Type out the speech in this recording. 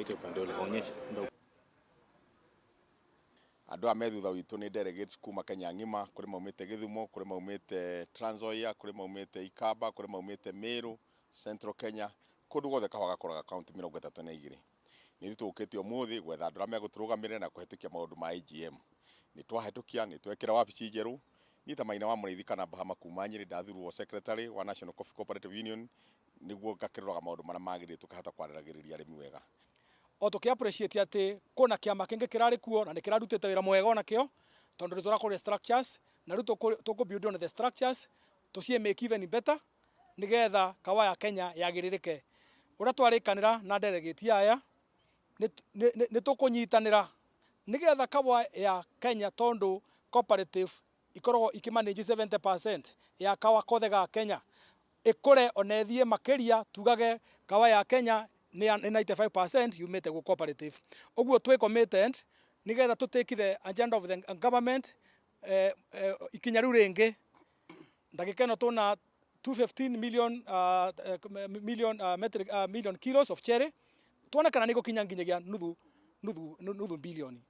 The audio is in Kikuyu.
Waite upande ule, onyesha. Ndio. Andũ aya me thutha witũ nĩ delegates kuma Kenya ng'ima. Kũrĩ maumĩte Gĩthumo, kũrĩ maumĩte Trans Nzoia, kũrĩ maumĩte Ikamba, kũrĩ maumĩte Meru, Central Kenya, kũndũ guothe kahũa gakũraga kaunti 32. Nĩ ithuĩ tũũkĩte ũmũthĩ gwetha andũ arĩa megũtũrũgamĩrĩra na kũhetũkia maũndũ ma AGM. Nĩ twahĩtũkia, nĩ twekĩra wabici njerũ. Niĩ ta Maina wa Mũrĩithi kana Bahama kuma Nyĩrĩ, ndathurwo secretary wa National Coffee Cooperative Union nĩguo ngakĩroraga maũndũ marĩa magĩrĩire, tũkahota kwaragĩrĩria arĩmi wega. O tũkĩ appreciate atĩ kwĩna kĩama kĩngĩ kĩrarĩ kuo na nĩ kĩrarutĩte wĩra mwega onakĩo, tondũ nĩ tũrakũria structures na rĩu tũkũ build on the structures, tũcie make even better, nĩgetha kawa ya Kenya yagĩrĩrĩke. Ũrĩa twarĩkanĩra na delegate aya, nĩ tũkũnyitanĩra nĩgetha kawa ya Kenya, tondũ cooperative ikoragwo ikĩmanage 70% ya kawa kothe ga Kenya, ĩkũre ona ĩthiĩ makĩria, tugage kawa ya Kenya nĩ 95% yumĩte gwĩ cooperative. Ũguo twĩ committed nĩgetha tũ take the agenda of the government ikinya rĩu rĩngĩ. Ndagĩka ĩno tũna 215 million, million, metric, million kilos of cherry. Tuone kana nĩ gũkinya nginyagia nuthu bilioni.